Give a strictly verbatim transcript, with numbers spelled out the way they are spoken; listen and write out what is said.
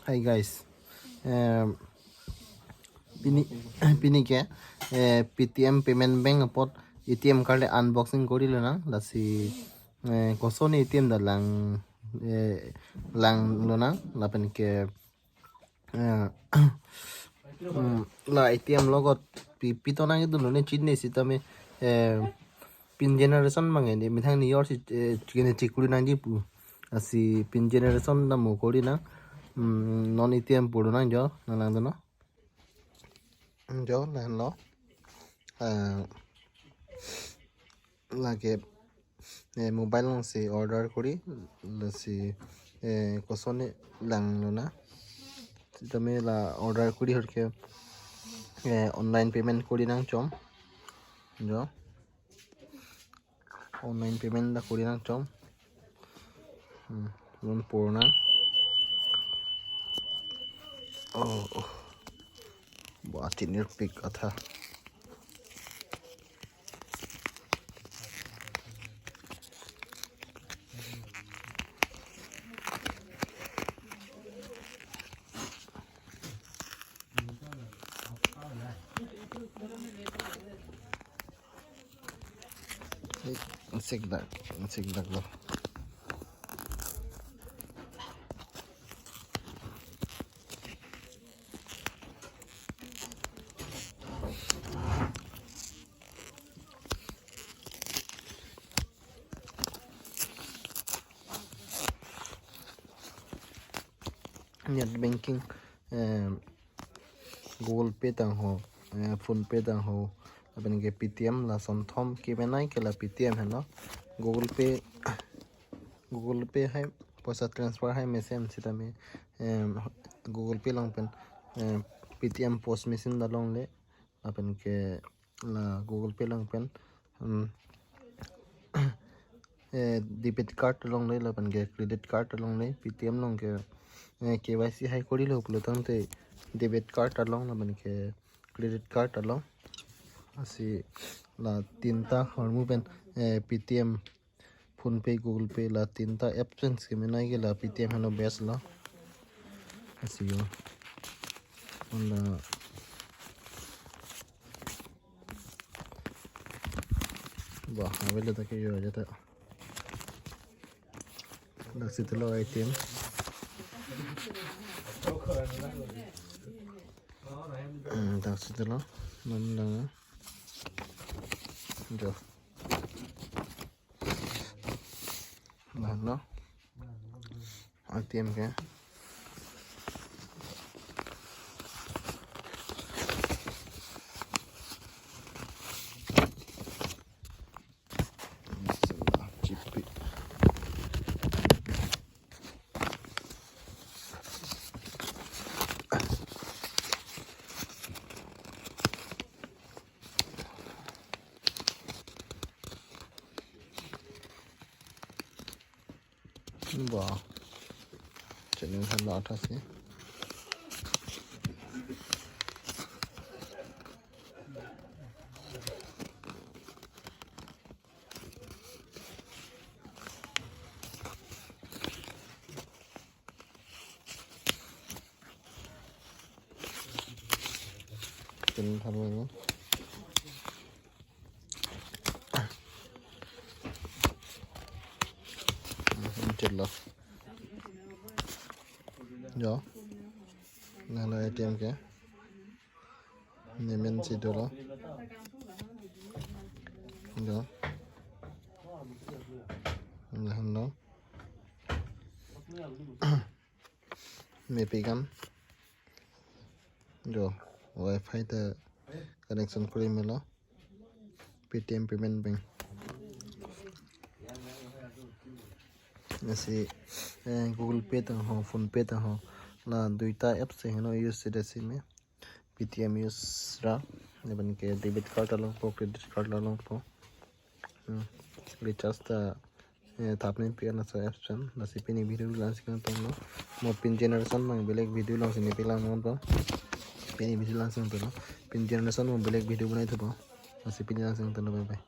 Hi guys, em, pini pini ke eh, Paytm Payment Bank apot A T M card le unboxing kori lonang, lasi eh, koson A T M dak lang eh, lang lonang lapen ke eh, mm, la A T M logot pi pi tonang itu nune chinine sitame eh, pin generation abang ne methang ni yor si eh, kene chekuri nangji pu, lasi pin generation ta mo kori nang, mm, non A T M pu lonang jo nang lang dono jo lahenlo. Eh, lake eh, mobile along si order kori, lasi eh, koson ne lang lona, sitame la order kori ahut ke eh, online payment kori nangchom jo, online payment ta kori nangchom. Hmm, non purna. Oh, oh. Ba chinine pik atha. Sik, sik dak, sik dak lo. Net banking, eh, Google Pay tang ho, eh, PhonePe tang ho, lapen ke Paytm, lason thom kemenei ke la Paytm heno. Google Pay, Google Pay hai poisa transfer hai mesen sitame, em, Google Pay along pen, em, Paytm pos machine ta longle, lapen ke la Google Pay along pen, em, eh, debit card ta longle lapen ke credit card ta longle, Paytm along ke eh, K Y C hai korilo pulo tangte debit card ta long lapen ke credit card ta long. Lasi la tinta ahormu pen eh, Paytm, PhonePe, Google Pay la tinta apps pen kemenei ke la Paytm heno best lo. Lasi yo. Honda. Ba, avelo ta ke yo aja ta. Daksi telo A T M. Hmm, daksi telo. Nandang. Jo. Lahenlo. A T M ke. Ba. Channel khan la tha si. Tin thalo ini. Ini jelas. Ya. Nana A T M ke. Nemen si dolo. Ya. Nahno. Mepikam. Jo, wifi ta connection kuri melo. Paytm Payment Bank. Lasi, eh, Google Pay ta ho, PhonePe ta ho. La duita apps si heno use si dasi me. Paytm use ra. Lapen ke debit card alongpo, credit card alongpo. Hmm. Recharge ta eh, thap ne pi an laso apps pen. Lasi pini video lang si kangton lo. Mo pin generation abang belek video lang si ne pi lang non to. Pini video lang si kangton lo. Pin generation mo belek video banai thupo. Lasi pini lang si kangton lo, bye bye.